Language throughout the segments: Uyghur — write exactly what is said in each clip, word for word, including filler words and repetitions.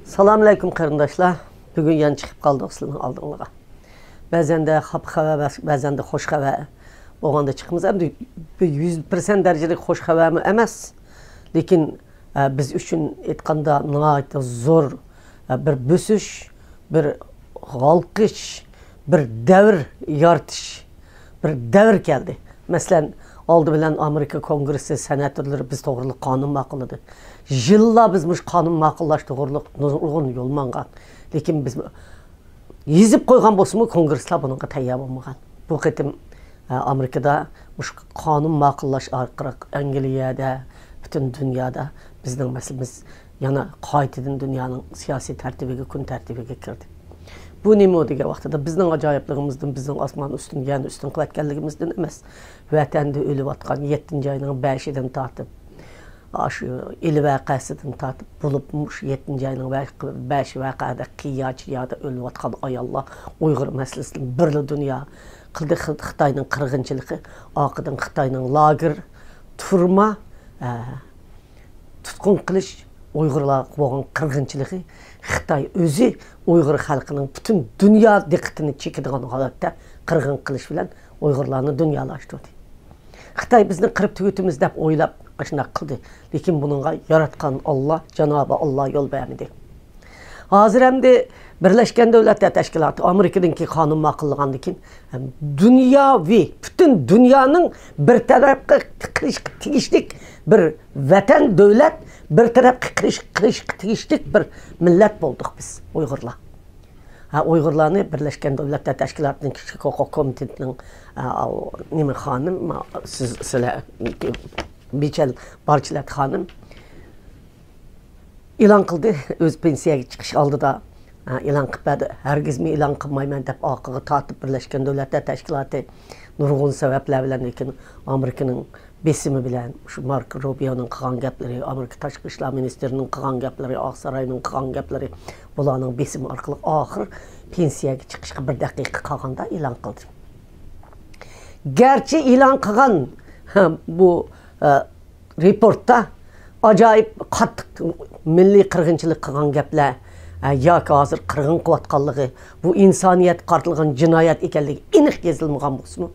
سالام ئەلەيكۇم قېرىنداشلار. بۈگۈن يەنە چىقىپ قالدۇق سىلەرنىڭ ئالدىڭلارغا. بەزەندە خاپا خەۋەر، بەز-، بەزەندە خوش خەۋەر بولغاندا چىقىمىز. ئەمدى بىر يۈز پىرسەنت دەرىجىلىك خوش خەۋەرمۇ ئەمەس. لېكىن، ئە، بىز ئۈچۈن ئېيتقاندا ناھايىتى زور، ئە، بىر بۆسۈش، بىر ھالقىش، بىر دەۋر يارىتىش، بىر دەۋر كەلدى. مەسىلەن، ئالدى بىلەن ئامېرىكا كونگرېسسى سېناتورلىرى بىز توغرىلىق قانۇن ماقۇللىدى. يىللار بىز مۇشۇ قانۇن ماقۇللاش توغرىلىق نۇرغۇن يول ماڭغان. لېكىن بىز يېزىپ قويغان بولسىمۇ، كونگرېسلار بۇنىڭغا تەييار بولمىغان. بۇ قېتىم، ئە، ئامېرىكىدا مۇشۇ قانۇن ماقۇللاش ئارقىلىق ئەنگلىيەدە، پۈتۈن دۇنيادا بىزنىڭ مەسىلىمىز يەنە قايتىدىن دۇنيانىڭ سىياسىي تەرتىپىگە، كۈن تەرتىپىگە كىردى. بۇ نېمە دېگەن ۋاقتىدا بىزنىڭ ئاجايىپلىقىمىزدىن، بىزنىڭ ئاسمان ئۈستىنى، يەر ئۈستىنى قىلىۋەتكەنلىكىمىزدىن ئەمەس. ۋەتەندە ئۆلۈۋاتقان يەتتىنچى ئاينىڭ بەشىدىن تارتىپ، ئاشۇ ئىلى ۋەقەسىدىن تارتىپ، بولۇپمۇ مۇشۇ يەتتىنچى ئاينىڭ ۋە-، بەشى ۋەقەدە قىيا-چىيادا ئۆلۈۋاتقان ئاياللار، ئۇيغۇر مەسىلىسىدىن بىرلا دۇنيا قىلدى. خىت-، خىتاينىڭ قىرغىنچىلىقى، ئارقىدىن خىتاينىڭ لاگېر، تۈرمە، ئە، تۇتقۇن قىلىش، ئۇيغۇرلارغا بولغان قىرغىنچىلىقى، خىتاي ئۆزى ئۇيغۇر خەلقىنىڭ پۈتۈن دۇنيا دىققىتىنى چېكىدىغان ھالەتتە قىرغىن قىلىش بىلەن ئۇيغۇرلارنى دۇنيالاشتۇردى. خىتاي بىزنى قىرىپ تۈگىتىمىز دەپ ئويلاپ ئاشۇنداق قىلدى. لېكىن بۇنىڭغا ياراتقان ئاللا، جانابى ئاللا يول بەرمىدى. ھازىر ئەمدى بىرلەشكەن دۆلەتلەر تەشكىلاتى ئامېرىكىدىنكى قانۇن ماقۇللىغاندىن كېيىن، دۇنياۋى، پۈتۈن دۇنيانىڭ بىر تەرەپكە قىلىشقا تېگىشلىك بىر ۋەتەن، دۆلەت، بىر تەرەپكە قىلىش-، قىلىشقا تېگىشلىك بىر مىللەت بولدۇق بىز، ئۇيغۇرلار. ھە، ئۇيغۇرلارنى بىرلەشكەن دۆلەتلەر تەشكىلاتىنىڭ كىشىلىك ھوقۇق كومىتېتىنىڭ، ئە، ئاۋۇ نېمە خانىم، ما-، سىز، سىلەر، بىچەل بارچىلەت خانىم ئېلان قىلدى، ئۆزى پېنسىيەگە چىقىش ئالدىدا، ئە، ئېلان قىلىپ بەردى. ھەرگىزمۇ ئېلان قىلمايمەن دەپ ئارقىغا تارتىپ، بىرلەشكەن دۆلەتلەر تەشكىلاتى نۇرغۇن سەۋەبلەر بىلەن، لېكىن ئامېرىكىنىڭ بېسىمى بىلەن، شۇ ماركو روبىيونىڭ قىلغان گەپلىرى، ئامېرىكا تاشقى ئىشلار مىنىستىرىنىڭ قىلغان گەپلىرى، ئاقساراينىڭ قىلغان گەپلىرى، بۇلارنىڭ بېسىمى ئارقىلىق ئاخىر پېنسىيەگە چىقىشقا بىر دەقىقە قالغاندا ئېلان قىلدى. گەرچە ئېلان قىلغان، ھە، بۇ، ئە، رېپورتتا ئاجايىپ قاتتىق مىللىي قىرغىنچىلىق قىلغان گەپلەر، ئە، ياكى ھازىر قىرغىن قىلىۋاتقانلىقى، بۇ ئىنسانىيەتكە قارىتىلغان جىنايەت ئىكەنلىكى ئېنىق يېزىلمىغان بولسىمۇ،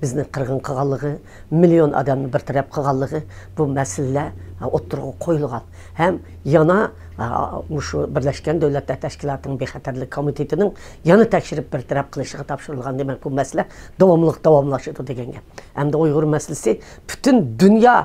بىزنى قىرغىن قىلغانلىقى، مىليون ئادەمنى بىر تەرەپ قىلغانلىقى، بۇ مەسىلىلەر، ئە، ئوتتۇرىغا قويۇلغان. ھەم يەنە، ئە، مۇشۇ بىرلەشكەن دۆلەتلەر تەشكىلاتىنىڭ بىخەتەرلىك كومىتېتىنىڭ يەنە تەكشۈرۈپ بىر تەرەپ قىلىشىغا تاپشۇرۇلغان. دېمەك، بۇ مەسىلە داۋاملىق داۋاملىشىدۇ دېگەن گەپ. ئەمدى ئۇيغۇر مەسىلىسى پۈتۈن دۇنيا،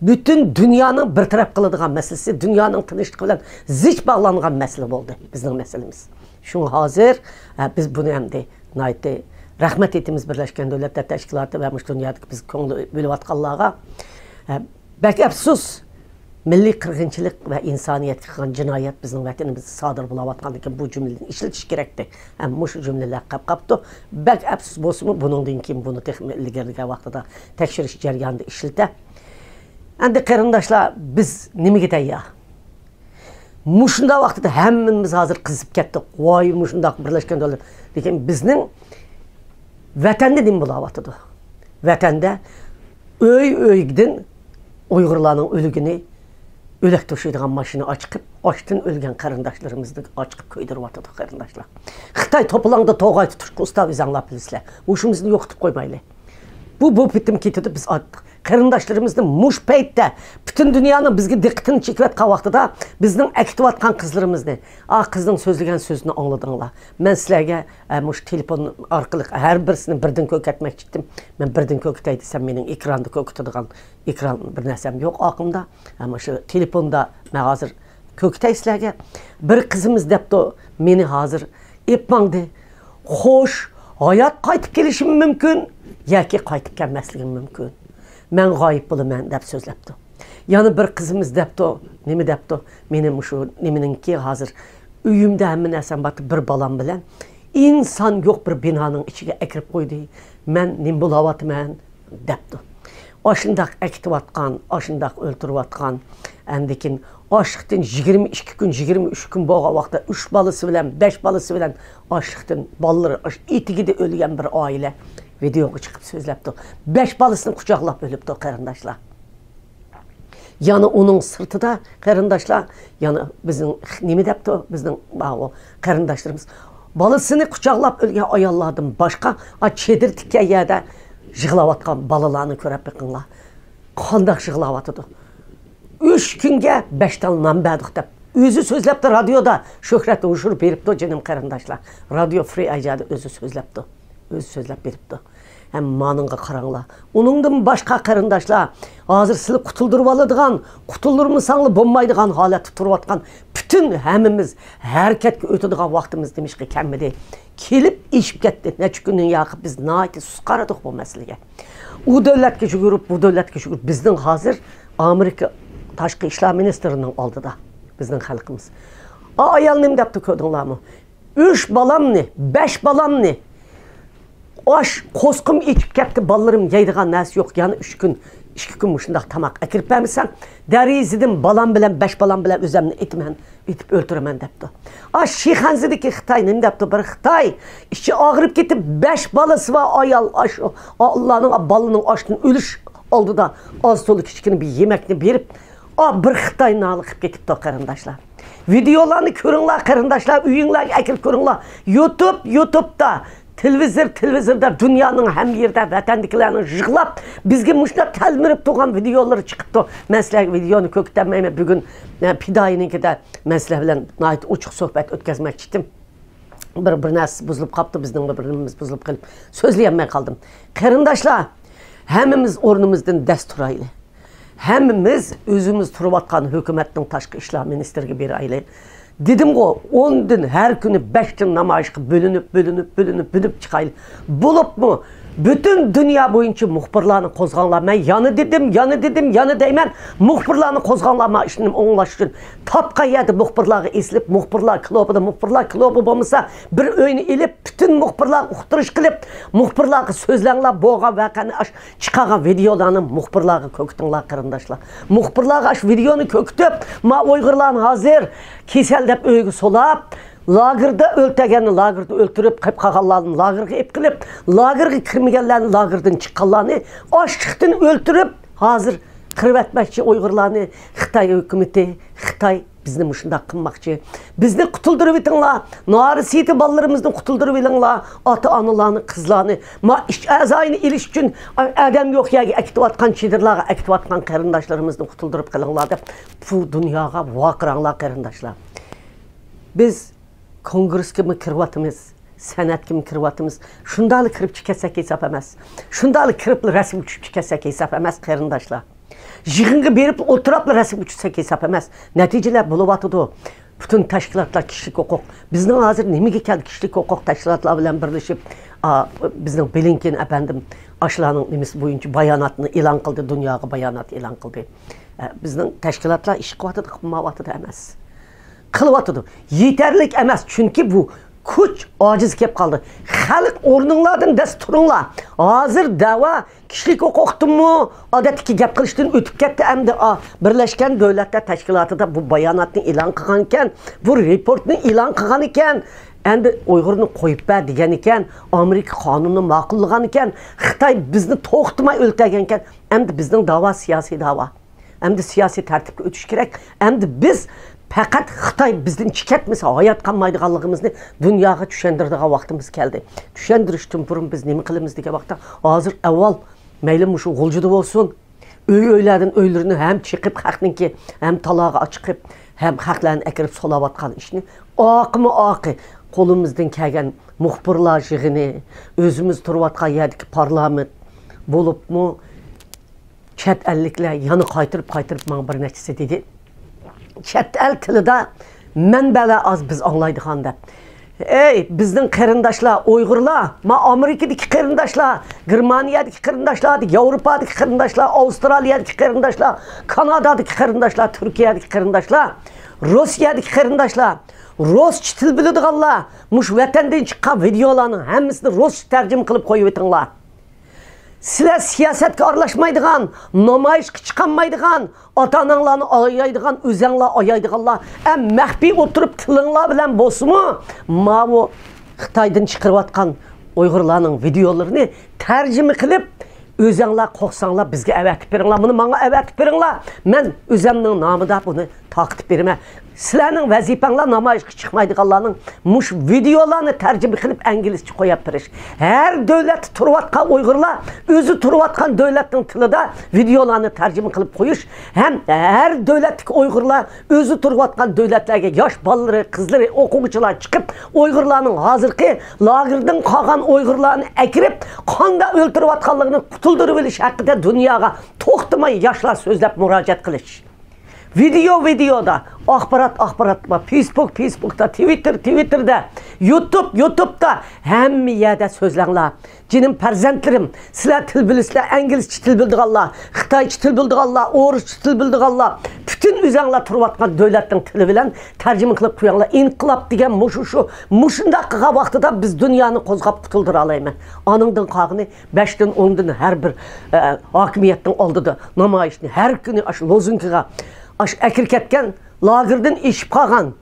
پۈتۈن دۇنيانىڭ بىر تەرەپ قىلىدىغان مەسىلىسى، دۇنيانىڭ تىنچلىقى بىلەن زىچ باغلانغان مەسىلە بولدى بىزنىڭ مەسىلىمىز. شۇڭا ھازىر، ئە، بىز بۇنى ئەمدى ناھايىتى رەھمەت ئېيتىمىز بىرلەشكەن دۆلەتلەر تەشكىلاتى ۋە مۇشۇ دۇنيادىكى بىز كۆڭۈل بۆلۈۋاتقانلارغا. ئە، بەك ئەپسۇس، مىللىي قىرغىنچىلىق ۋە ئىنسانىيەتكە قىلغان جىنايەت بىزنىڭ ۋەتىنىمىزدە سادىر بولۇۋاتقاندىكىن بۇ جۈملىنى ئىشلىتىش كېرەكتى. ئەمما مۇشۇ جۈملىلەر قاپ قاپتۇ. بەك ئەپسۇس بولسىمۇ، بۇنىڭدىن كېيىن بۇنى تېخىمۇ ئىلگىرىلىگەن ۋاقتىدا تەكشۈرۈش جەريانىدا ئىشلىتە. ئەمدى قېرىنداشلار، بىز نېمىگە تەييار؟ مۇشۇنداق ۋاقتىدا ھەممىمىز ھازىر قىزىپ كەتتۇق. ۋاي، مۇشۇنداق بىرلەشكەن دۆلەت. لېكىن بىزنىڭ ۋەتەندە نېمە بولاۋاتىدۇ؟ ۋەتەندە ئۆي ئۆيدىن ئۇيغۇرلارنىڭ ئۆلۈكىنى ئۆلەك توشۇيدىغان ماشىنا ئاچىقىپ، ئاچتىن ئۆلگەن قېرىنداشلىرىمىزنى ئاچىقىپ كۆيدۈرۈۋاتىدۇ، قېرىنداشلار. خىتاي توپىلاڭدا توغاي تۇتۇشقا ئۇستا، ئۆزەڭلار بىلىسىلەر. ھوشىمىزنى يوقىتىپ قويمايلى. بۇ، بۇ پېتىم كېتىدۇ، بىز ئارتتۇق. قېرىنداشلىرىمىزنى مۇشۇ پەيتتە پۈتۈن دۇنيانىڭ بىزگە دىققىتىنى چېكىۋاتقان ۋاقتىدا بىزنىڭ ئەكېتىۋاتقان قىزلىرىمىزنى، ئا، قىزنىڭ سۆزلىگەن سۆزىنى ئاڭلىدىڭلار. مەن سىلەرگە، ئە، مۇشۇ تېلېفون ئارقىلىق ھەر بىرسىنى بىردىن كۆركەتمەكچى ئىدىم. مەن بىردىن كۆركىتەي دېسەم، مېنىڭ ئېكراندا كۆركىتىدىغان ئېكران بىر نەرسەم يوق ئارقىمدا. ئەمما شۇ تېلېفوندا مەن ھازىر كۆركىتەي سىلەرگە. بىر قىزىمىز دەپتۇ، مېنى ھازىر ئېلىپ ماڭدى. خوش، ھايات قايتىپ كېلىشىمۇ مۇمكىن، ياكى قايتىپ كەلمەسلىكىمۇ مۇمكىن. مەن غايىب بولىمەن دەپ سۆزلەپتۇ. يەنە بىر قىزىمىز دەپتۇ، نېمە دەپتۇ؟ مېنى مۇشۇ نېمىنىڭكى ھازىر ئۆيۈمدە ھەممە نەرسەم بار، بىر بالام بىلەن ئىنسان يوق بىر بىنانىڭ ئىچىگە ئەكىرىپ قويدى. مەن نېمە بولاۋاتىمەن؟ دەپتۇ. ئاشۇنداق ئەكېتىۋاتقان، ئاشۇنداق ئۆلتۈرۈۋاتقان، ئاندىكىن ئاشلىقتىن يىگىرمە ئىككى كۈن، يىگىرمە ئۈچ كۈن بولغان ۋاقىتتا ئۈچ بالىسى بىلەن، بەش بالىسى بىلەن ئاشلىقتىن، بالىلىرى ئاش-، ئېتىكىدە ئۆلگەن بىر ئائىلە ۋىدېئوغا چىقىپ سۆزلەپتۇ. بەش بالىسىنى قۇچاقلاپ ئۆلۈپتۇ، قېرىنداشلار. يەنە ئۇنىڭ سىرتىدا، قېرىنداشلار، يەنە بىزنىڭ نېمە دەپتۇ، بىزنىڭ ماۋۇ قېرىنداشلىرىمىز، بالىسىنى قۇچاقلاپ ئۆلگەن ئاياللاردىن باشقا، ئا، چېدىر تىككەن يەردە يىغلاۋاتقان بالىلارنى كۆرۈپ بېقىڭلار. قانداق يىغلاۋاتىدۇ؟ «ئۈچ كۈنگە بەش تال نان بەردۇق» دەپ. ئۆزى سۆزلەپتۇ رادىيودا، شۆھرەت ھۇشۇر بېرىپتۇ، جېنىم قېرىنداشلار. رادىيو فرى ئايجادا ئۆزى سۆزلەپتۇ. ئۆزى سۆزلەپ بېرىپتۇ. ھەم مانىڭغا قاراڭلار. ئۇنىڭدىن باشقا قېرىنداشلار، ھازىر سىلى قۇتۇلدۇرۇۋالىدىغان، قۇتۇلدۇرمىساڭلا بولمايدىغان ھالەتتە تۇرۇۋاتقان پۈتۈن ھەممىمىز ھەرىكەتكە ئۆتىدىغان ۋاقتىمىز نېمىشقا كەلمىدى؟ كېلىپ ئېشىپ كەتتى. نەچچە كۈندىن ياقى بىز ناھايىتى سۇس قارىدۇق بۇ مەسىلىگە. ئۇ دۆلەتكە يۈگۈرۈپ، بۇ دۆلەتكە يۈگۈرۈپ، بىزنىڭ ھازىر ئامېرىكا تاشقى ئىشلار مىنىستىرىنىڭ ئالدىدا بىزنىڭ خەلقىمىز. ئا، ئايال نېمە دەپتۇ كۆردۈڭلارمۇ؟ «ئۈچ بالامنى، بەش بالامنى، ئاش قورسىقىم ئېچىپ كەتتى، بالىلىرىم يەيدىغان نەرسە يوق، يەنە ئۈچ كۈن، ئىككى كۈن مۇشۇنداق تاماق ئەكىرىپ بەرمىسەڭ، دەرىزىدىن بالام بىلەن، بەش بالام بىلەن ئۆزەمنى ئېتىمەن، ئېتىپ ئۆلتۈرىمەن» دەپتۇ. ئا، شىخەنزىدىكى خىتاي نېمە دەپتۇ؟ بىر خىتاي ئىچى ئاغرىپ كېتىپ، بەش بالىسى بار ئايال، ئاشۇ ئاللانىڭ، بالىنىڭ ئاشتىن ئۆلۈش ئالدىدا ئاز تولا كىچىككىنە بىر يېمەكنى بېرىپ، ئا، بىر خىتاي نالە قىلىپ كېتىپتۇ، قېرىنداشلار. ۋىدېئولارنى كۆرۈڭلار، قېرىنداشلار، ئۆيۈڭلارگە ئەكىرىپ كۆرۈڭلار. يۇتۇب، يۇتۇبتا، تېلېۋىزور، تېلېۋىزوردا، دۇنيانىڭ ھەممە يېرىدە ۋەتەندىكىلەرنىڭ يىغلاپ، بىزگە مۇشۇنداق تەلمۈرۈپ تۇرغان ۋىدېئولىرى چىقىپتۇ. مەن سىلەرگە ۋىدېئونى كۆرسىتەلمەيمەن. بۈگۈن، ئە، پىدائىينىڭكىدە مەن سىلەر بىلەن ناھايىتى ئوچۇق سۆھبەت ئۆتكۈزمەكچى ئىدىم. بىر، بىر نەرسىسى بۇزۇلۇپ قاپتۇ، بىزنىڭ بىر، بىرىمىز بۇزۇلۇپ قېلىپ سۆزلىيەلمەي قالدىم. قېرىنداشلار، ھەممىمىز ئورنىمىزدىن دەس تۇرايلى. ھەممىمىز ئۆزىمىز تۇرۇۋاتقان ھۆكۈمەتنىڭ تاشقى ئىشلار مىنىستىرىگە بېرەيلى. دېدىمغۇ، ئوندىن ھەر كۈنى بەشتىن نامايىشقا بۆلۈنۈپ، بۆلۈنۈپ، بۆلۈنۈپ، بۆلۈنۈپ چىقايلى. بولۇپمۇ پۈتۈن دۇنيا بويىچە مۇخبىرلارنى قوزغاڭلار. مەن يەنە دېدىم، يەنە دېدىم، يەنە دەيمەن. مۇخبىرلارنى قوزغاڭلار، ما ئىشنى ئوڭلاش ئۈچۈن. تاپقان يەردە مۇخبىرلارغا ئېسىلىپ، مۇخبىرلار كلوبىدا، مۇخبىرلار كلوبى بولمىسا، بىر ئۆينى ئېلىپ، پۈتۈن مۇخبىرلارغا ئۇقتۇرۇش قىلىپ، مۇخبىرلارغا سۆزلەڭلار، بولغان ۋەقەنى، ئاش چىقارغان ۋىدېئولارنى مۇخبىرلارغا كۆرسىتىڭلار، قېرىنداشلار. مۇخبىرلارغا ئاش ۋىدېئونى كۆرسىتىپ، ما ئۇيغۇرلارنى ھازىر كېسەل دەپ ئۆيگە سولاپ، لاگېردا ئۆلتۈرگەننى لاگېردا ئۆلتۈرۈپ، قېلىپ قالغانلارنى لاگېرغا ئېلىپ قېلىپ، لاگېرغا كىرمىگەنلەرنى، لاگېردىن چىققانلارنى ئاچلىقتىن ئۆلتۈرۈپ، ھازىر قىرىۋەتمەكچى ئۇيغۇرلارنى خىتاي ھۆكۈمىتى، خىتاي بىزنى مۇشۇنداق قىلماقچى. بىزنى قۇتۇلدۇرۇۋېتىڭلار، نارەسىدە بالىلىرىمىزنى قۇتۇلدۇرۇۋېلىڭلار، ئاتا-ئانىلارنى، قىزلارنى، ما ئىش ئەزايىنى ئېلىش ئۈچۈن ئادەم يوق يەرگە ئەكېتىۋاتقان، چېدىرلارغا ئەكېتىۋاتقان قېرىنداشلىرىمىزنى قۇتۇلدۇرۇپ قېلىڭلار دەپ، بۇ دۇنياغا ۋارقىراڭلار، قېرىنداشلار. بىز كونگرېسكىمۇ كىرىۋاتىمىز، سېناتكىمۇ كىرىۋاتىمىز. شۇنداقلا كىرىپ چىقىپ كەتسەك ھېساب ئەمەس. شۇنداقلا كىرىپلا رەسىمگە چۈشۈپ چىقىپ كەتسەك ھېساب ئەمەس، قېرىنداشلار. يىغىنغا بېرىپ ئولتۇراپلا رەسىمگە چۈشسەك ھېساب ئەمەس. نەتىجىلەر بولۇۋاتىدۇ. پۈتۈن تەشكىلاتلار كىشىلىك ھوقۇق. بىزنىڭ ھازىر نېمىگە كەلدى كىشىلىك ھوقۇق تەشكىلاتلار بىلەن بىرلىشىپ، ئا، بىزنىڭ بلىنكېن ئەپەندىم ئاشۇلارنىڭ نېمىسى بويىچە باياناتنى ئېلان قىلدى، دۇنياغا بايانات ئېلان قىلدى. ئە، بىزنىڭ تەشكىلاتلار ئىش قىلىۋاتىدۇ، قىلمايۋاتىدۇ ئەمەس. قىلىۋاتىدۇ. يېتەرلىك ئەمەس، چۈنكى بۇ كۈچ ئاجىز كېلىپ قالدى. خەلق، ئورنۇڭلاردىن دەس تۇرۇڭلار. ھازىر دەۋا كىشىلىك ھوقۇقتىنمۇ، ئادەتتىكى گەپ قىلىشتىن ئۆتۈپ كەتتى ئەمدى. ئا، بىرلەشكەن دۆلەتلەر تەشكىلاتىدا بۇ باياناتنى ئېلان قىلغانىكەن، بۇ رېپورتنى ئېلان قىلغانىكەن، ئەمدى ئۇيغۇرنى قويۇپ بەر دېگەنىكەن، ئامېرىكا قانۇنىنى ماقۇللىغانىكەن، خىتاي بىزنى توختىماي ئۆلتۈرگەنىكەن، ئەمدى بىزنىڭ داۋا سىياسىي داۋا. ئەمدى سىياسىي تەرتىپكە ئۆتۈش كېرەك. ئەمدى بىز پەقەت خىتاي بىزدىن چىقىۋەتمىسە ھايات قالمايدىغانلىقىمىزنى دۇنياغا چۈشەندۈرىدىغان ۋاقتىمىز كەلدى. چۈشەندۈرۈشتىن بۇرۇن بىز نېمە قىلىمىز دېگەن ۋاقىتتا، ھازىر ئەۋۋال مەيلى مۇشۇ غۇلجىدا بولسۇن، ئۆي-ئۆيلەردىن ئۆيلىرىنى ھەم چېقىپ، خەقنىڭكى ھەم تالاغا چىقىپ، ھەم خەقلەرنى ئەكىرىپ سولاۋاتقان ئىشنى ئاقىمۇ ئاقى، قولىمىزدىن كەلگەن مۇخبىرلار يىغىنى، ئۆزىمىز تۇرۇۋاتقان يەردىكى پارلامېنت بولۇپمۇ، چەت ئەللىكلەر يەنە قايتۇرۇپ، قايتۇرۇپ ماڭا بىر نەچچىسى دېدى، چەت ئەل تىلىدا مەنبەلەر ئاز بىز ئاڭلايدىغان دەپ. ئەي، بىزنىڭ قېرىنداشلار، ئۇيغۇرلار، ما ئامېرىكىدىكى قېرىنداشلار، گېرمانىيەدىكى قېرىنداشلار، ياۋروپادىكى قېرىنداشلار، ئاۋسترالىيەدىكى قېرىنداشلار، كانادادىكى قېرىنداشلار، تۈركىيەدىكى قېرىنداشلار، روسىيەدىكى قېرىنداشلار، رۇسچە تىل بىلىدىغانلار، مۇشۇ ۋەتەندىن چىققان ۋىدېئولارنىڭ ھەممىسىنى رۇسچە تەرجىمە قىلىپ قويۇۋېتىڭلار. سىلەر سىياسەتكە ئارىلاشمايدىغان، نامايىشقا چىقالمايدىغان، ئاتا-ئاناڭلارنى ئايايدىغان، ئۆزەڭلار ئايايدىغانلار، ئەم مەخپىي ئولتۇرۇپ تىلىڭلار بىلەن بولسىمۇ، ماۋۇ خىتايدىن چىقىرىۋاتقان ئۇيغۇرلارنىڭ ۋىدېئولىرىنى تەرجىمە قىلىپ، ئۆزەڭلار قورقساڭلار، بىزگە ئەۋەتىپ بېرىڭلار، بۇنى ماڭا ئەۋەتىپ بېرىڭلار، مەن ئۆزەمنىڭ نامىدا بۇنى تارقىتىپ بېرىمەن. سىلەرنىڭ ۋەزىپەڭلار نامايىشقا چىقمايدىغانلارنىڭ مۇشۇ ۋىدېئولارنى تەرجىمە قىلىپ ئىنگلىزچە قويۇپ بېرىش. ھەر دۆلەتتە تۇرۇۋاتقان ئۇيغۇرلار ئۆزى تۇرۇۋاتقان دۆلەتنىڭ تىلىدا ۋىدېئولارنى تەرجىمە قىلىپ قويۇش ھەم ھەر دۆلەتتىكى ئۇيغۇرلار ئۆزى تۇرۇۋاتقان دۆلەتلەرگە ياش بالىلىرى، قىزلىرى، ئوقۇغۇچىلار چىقىپ، ئۇيغۇرلارنىڭ ھازىرقى لاگېردىن قالغان ئۇيغۇرلارنى ئەكىرىپ، قانداق ئۆلتۈرۈۋاتقانلىقىنى قۇتۇلدۇرۇۋېلىش ھەققىدە دۇنياغا توختىماي ياشلار سۆزلەپ مۇراجىئەت قىلىش. ۋىدېئو، ۋىدېئودا، ئاخبارات، ئاخباراتتا، فېيسبۇك، فېيسبۇكتا، تىۋىتتېر، تىۋىتتېردا، يۇتۇب، يۇتۇبتا، ھەممە يەردە سۆزلەڭلار. جېنىم پەرزەنتلىرىم، سىلەر تىل بىلىسىلەر، ئىنگلىزچە تىل بىلىدىغانلار، خىتايچە تىل بىلىدىغانلار، ئورۇسچە تىل بىلىدىغانلار، پۈتۈن ئۆزەڭلار تۇرۇۋاتقان دۆلەتنىڭ تىلى بىلەن تەرجىمە قىلىپ قويۇڭلار. ئىنقىلاب دېگەن مۇشۇ، شۇ، مۇشۇنداق قىلغان ۋاقتىدا بىز دۇنيانى قوزغاپ قۇتۇلدۇرالايمىز. ئانىڭدىن قالغىنى بەشتىن، ئوندىن ھەر بىر، ئە، ھاكىمىيەتنىڭ ئالدىدا نامايىشنى، ھەر كۈنى ئاشۇ لوزۇنكىغا، ئاشۇ ئەكىرىپ كەتكەن، لاگېردىن ئېشىپ قالغان،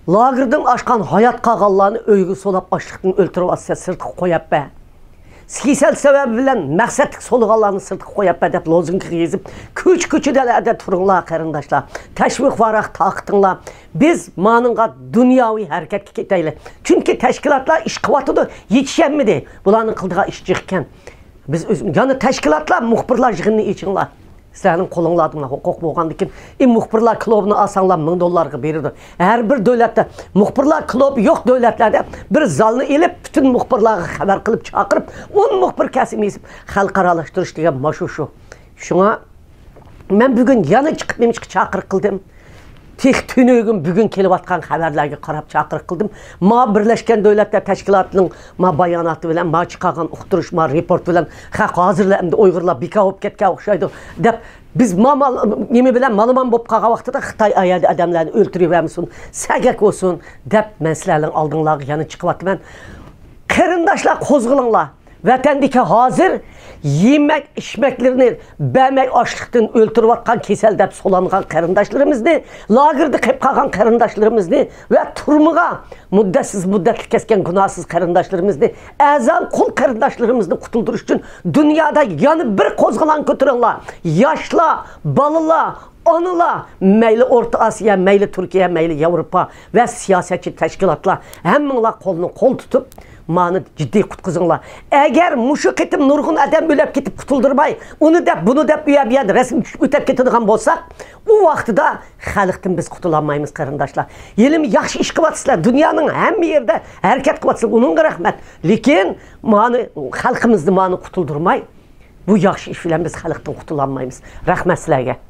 لاگېردىن ئاشقان ھايات قالغانلارنى ئۆيگە سولاپ، ئاچلىقتىن ئۆلتۈرۈۋاتسا، سىرتقا قويۇپ بەر. كېسەل سەۋەبى بىلەن مەقسەتلىك سولىغانلارنى سىرتقا قويۇپ بەر دەپ لوزۇنكىغا يېزىپ، كوچا-كوچىلاردا تۇرۇڭلار، قېرىنداشلار. تەشۋىق-ۋاراق تارقىتىڭلار. بىز مانىڭغا دۇنياۋى ھەرىكەتكە كېتەيلى. چۈنكى تەشكىلاتلار ئىش قىلىۋاتىدۇ، يېتىشەلمىدى. بۇلارنىڭ قىلىدىغان ئىشى جىق ئىكەن. بىز ئۆز-، يەنە تەشكىلاتلار، مۇخبىرلار يىغىنىنى ئېچىڭلار. سىلەرنىڭ قولۇڭلاردا مۇنداق ھوقۇق بولغاندىكىن، ئى، مۇخبىرلار كۇلۇبىنى ئالساڭلار مىڭ دوللارغا بېرىدۇ. ھەر بىر دۆلەتتە مۇخبىرلار كۇلۇبى يوق دۆلەتلەردە بىر زالنى ئېلىپ، پۈتۈن مۇخبىرلارغا خەۋەر قىلىپ چاقىرىپ، ئون مۇخبىر كەسىپ يېزىپ، خەلقئارالاشتۇرۇش دېگەن ماشۇ شۇ. شۇڭا مەن بۈگۈن يەنە چىقىپ نېمىشقا چاقىرىق قىلدىم؟ تېخى تۈنۈگۈن بۈگۈن كېلىۋاتقان خەۋەرلەرگە قاراپ چاقىرىق قىلدىم. ما بىرلەشكەن دۆلەتلەر تەشكىلاتىنىڭ ما باياناتى بىلەن، ما چىقارغان ئۇقتۇرۇش، ما رېپورت بىلەن خەق ھازىرلا ئەمدى ئۇيغۇرلار بىكار بولۇپ كەتكەن ئوخشايدۇ دەپ، بىز ما مال، نېمە بىلەن مالىمان بولۇپ قالغان ۋاقتىدا خىتاي ئايەردە ئادەملەرنى ئۆلتۈرۈۋەرمىسۇن، سەگەك بولسۇن دەپ مەن سىلەرنىڭ ئالدىڭلارغا يەنە چىقىۋاتىمەن. قېرىنداشلار، قوزغىلىڭلار. ۋەتەندىكى ھازىر يېمەك ئىچمەكلىرىنى بەرمەي ئاچلىقتىن ئۆلتۈرۈۋاتقان، كېسەل دەپ سولانغان قېرىنداشلىرىمىزنى، لاگېردا قېلىپ قالغان قېرىنداشلىرىمىزنى ۋە تۈرمىگە مۇددەتسىز مۇددەتلىك كەتكەن گۇناھسىز قېرىنداشلىرىمىزنى، ئەرزان قۇل قېرىنداشلىرىمىزنى قۇتۇلدۇرۇش ئۈچۈن دۇنيادا يەنە بىر قوزغىلاڭ كۆتۈرۈڭلار. ياشلار، بالىلار، ئانىلار، مەيلى ئورتا ئاسىيا، مەيلى تۈركىيە، مەيلى ياۋروپا ۋە سىياسەتچى تەشكىلاتلار، ھەممىڭلار قولنى قول تۇتۇپ، مانى جىددىي قۇتقۇزۇڭلار. ئەگەر مۇشۇ قېتىم نۇرغۇن ئادەم ئۆلۈپ كېتىپ قۇتۇلدۇرماي، ئۇنى دەپ، بۇنى دەپ، ئۇ يەر بۇ يەردە رەسىم چۈشۈپ ئۆتۈپ كېتىدىغان بولساق، ئۇ ۋاقتىدا خەلقتىن بىز قۇتۇلالمايمىز، قېرىنداشلار. ھېلىمۇ ياخشى ئىش قىلىۋاتىسىلەر، دۇنيانىڭ ھەممە يېرىدە ھەرىكەت قىلىۋاتىسىلەر، ئۇنىڭغا رەھمەت. لېكىن مانى، خەلقىمىزنى مانى قۇتۇلدۇرماي، بۇ ياخشى ئىش بىلەن بىز خەلقتىن قۇتۇلالمايمىز. رەھمەت سىلەرگە.